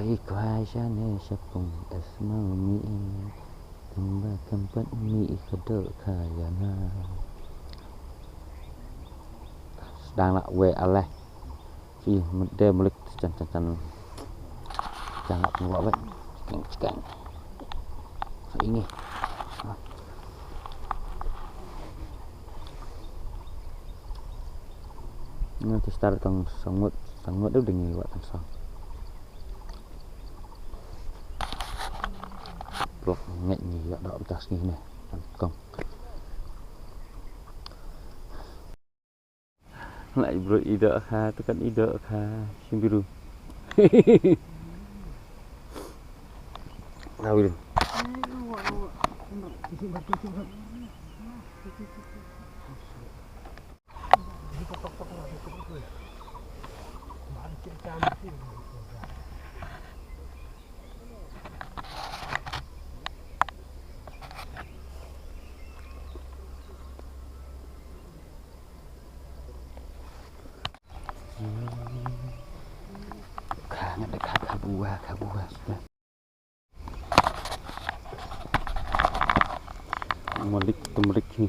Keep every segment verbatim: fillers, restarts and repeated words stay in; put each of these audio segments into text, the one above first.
I kwai shane shapung es mau mi i. Kumba kempat mi i kado kaya na. Sedang nak we aleh. Ih, de mulik chan chan chan. Jangan buat wek. Cekeng cekeng. Ini. Nanti start tong sangut, sangut udah ngi wak tong sang. Blok ngi ngi ya dak betas ngi ne. Tong. Lai bro ido kha, tekan ido kha, shimbiru. Awil. Kha ngat da kha, kha bua, kha bua. Malik, temalik ni.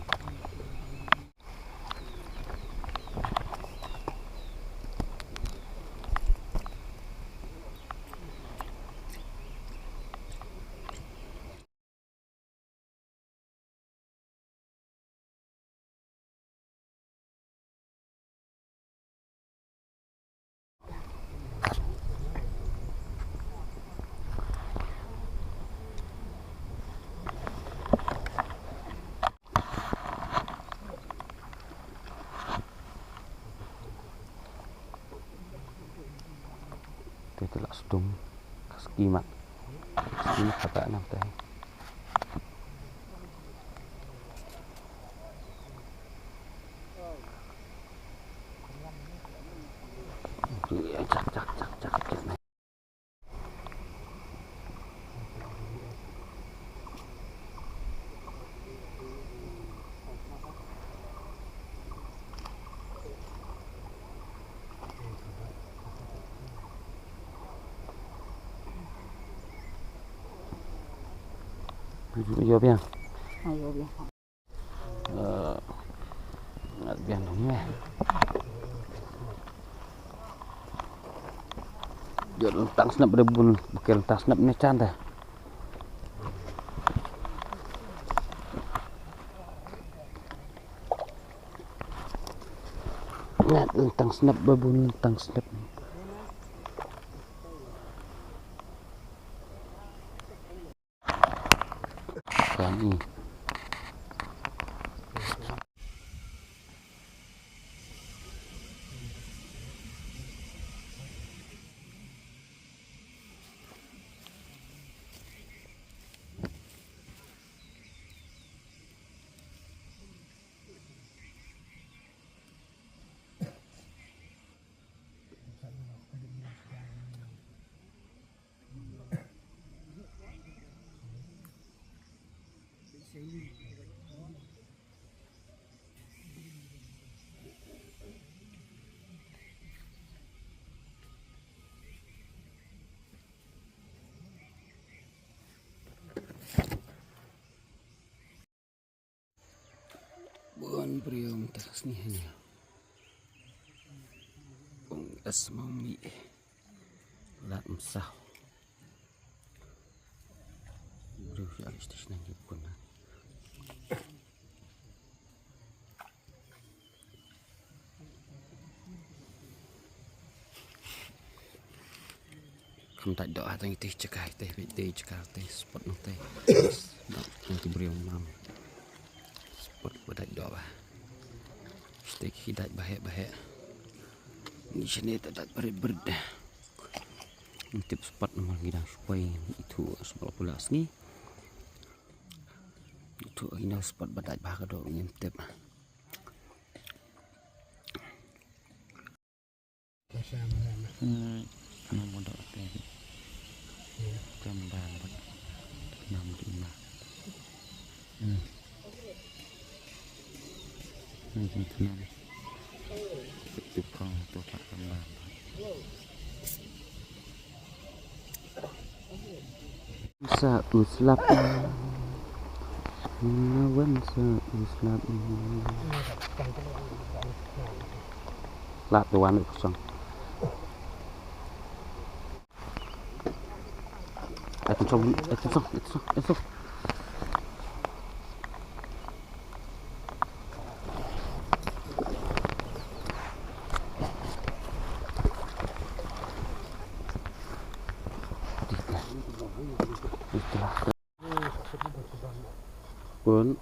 Te te la sdum. Ka ski mat. Ski mat kata nam te. Chak chak chak chak chak. Yo biang. Ayo, biang. Eh, ngat biang dong, eh. Jot lentang snap da bun, bukit lentang snap ne chan da. Ngat lentang snap ba bun lentang snap. Kan i. Bun briew mynta ka sngi hangne. Bun es mami. Lad msaw. Briew sha station hangne bun. Kham dait doh ha tang ite jaka ite, ite jaka ite spot nangte. Nangte briew mam. Spot ba dait doh ba. Ite ki dait ba heh ba heh. Ngi shane te dait barit barit. Ngi tip spot namar ngi dang shu poi itu spot pula sngi. Itu ngi dang spot ba dait ba ka doh ngim tip. Hmm, ano mo daw ate. Tamba ba. Nam di na. Hmm. Hindi ko na. Ito pang ito pa tamba ba. Sa u slap. Na wan sa u slap. Lap the one person. Attention, attention, attention, attention. Kun.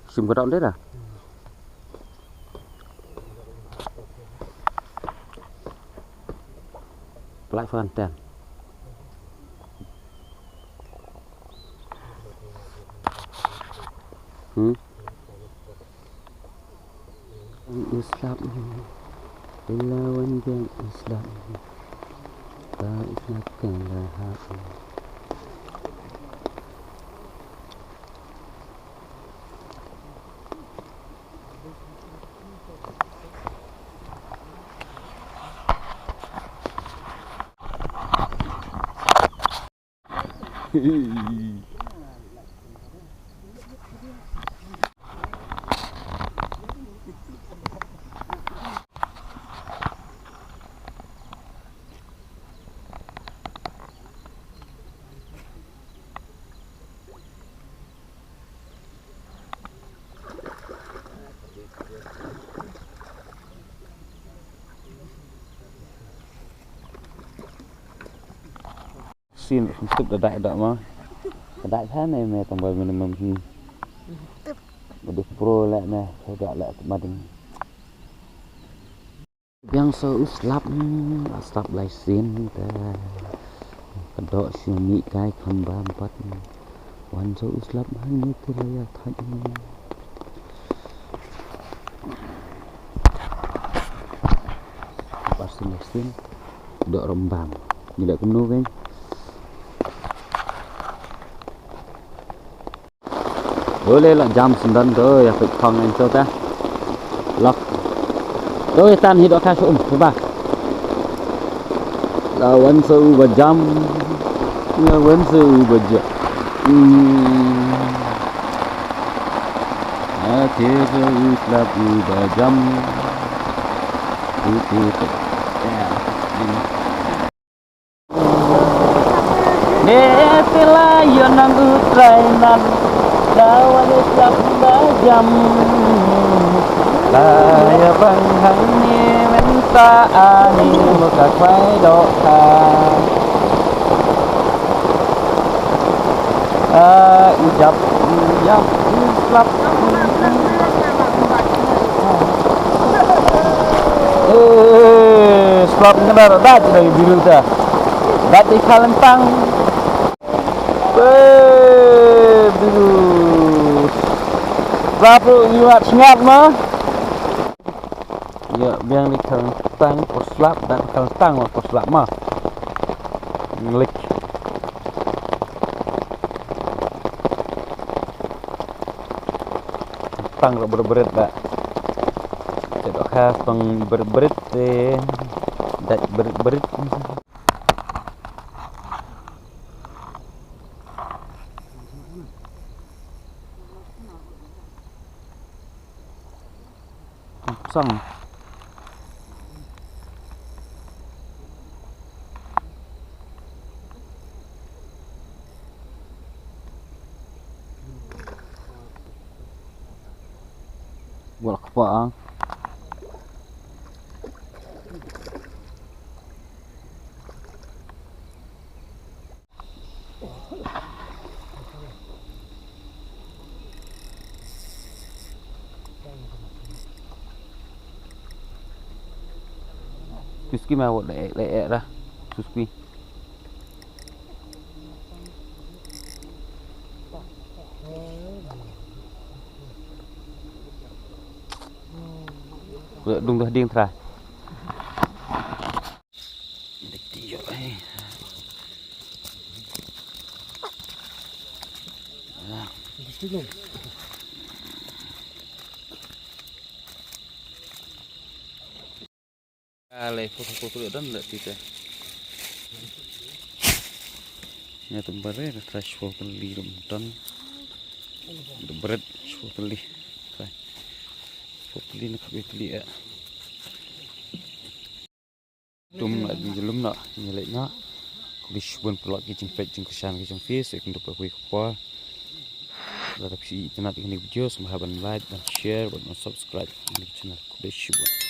Sim ka daw deh dah. Pelajaran ten. Hmm? Islam. Lawan geng Islam. Ta Islam kalah. Sin, tup da dai da ma. Ka dai than ne me tang ba minimum hi. Ba dei pro le ne, ka dai le ma ding. Biang sa u slap, hmm, slap lai sin ta. Ka dok shu mih kai kham bam pat. Wan sa u slap hang ni tu la ya thait. Pas sin lai sin. Dok rembang. Ni dak kumno kan. Ole la jam sendon to ya pek khong en to ta. Lok. To ya tan hi dok ka sum ba. La wan sa u ba jam. La wan sa u ba jam. Hmm. Ate sa u slap u ba jam. Ute. Ya. Dei te la ïoh nang u trai nan, da wan u slap ba jam. La ïa bang hangne mynta ani mo ka kwai dohkha. Ah, u jap, u jap, u slap. Eh, slap ngan dah dah dah biru ta. Dah di kalentang. Eh, biru. Slap ruh iwat sngat ma. Ïa biang di kalentang por slap, dak kalentang ma por slap ma. Nglik. Tang rak berit-berit dak. Cedok khas tang berit-berit te. Dak berit-berit. Sang. Wal kpa ang. Suski ma wot le le ra. Suski. Dung dah ding tra. Ale, foto foto le don le tite. Nya tum bare, trai foto li dum don. Dum bret foto li. Trai. Foto li na kabe li eh. Tum na di lum na, ni le na. Kuli shibun pelak ki jingpet jingkyrshan ki jingfis, ek ndu pa kui kpa. Lada phi itynnat ïa kane ka video, sngewbha ban like, ban share, ban subscribe ïa kane ka channel. Khublei shibun.